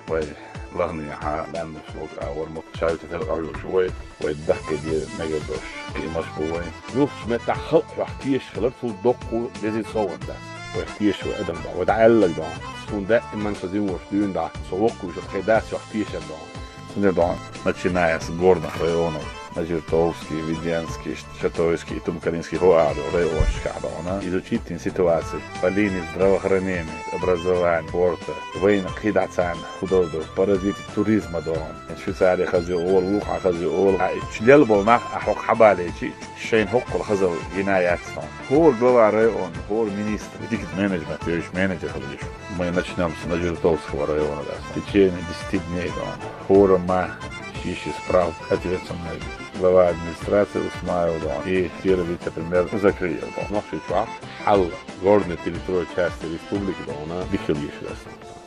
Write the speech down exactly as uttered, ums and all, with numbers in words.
Вай лахни хьа ланнаш луг а вар ма шайта тел аргуш вай, вай дахка де мегадош. И маш бу вай. Юхш мета халк вахтиш хилар, цул докку дези сован да. Вахтиш вай адам да, вай да аллаг да. Сунда иман сазин ваш дюн да. Совок уж хедас вахтиш да. Сунда да, начиная с горных районов, Надзиртовский, Веденский, Шатойский, Тумкаринский, Хуаду, райончик да, изучить ситуацию по линии здравоохранения, образования, спорта, войны, кидацан, художество, паразит, туризма да. Швейцария хази ол, Луха хази ол, а члел бол нах, а хок хабале чи, шейн хок кол хазал гинаят да. Хор глава район, хор министр, дикт менеджмент, то есть менеджер хази. Мы начнём с Надзиртовского района, да. В течение десяти дней, да. Хор ма шиш справ, ответственный глава администрации Усмаев, да. И первый вице-премьер закрыл, да. Нохши чуах, хал, горной территории части республики, да, она дихил ещё раз.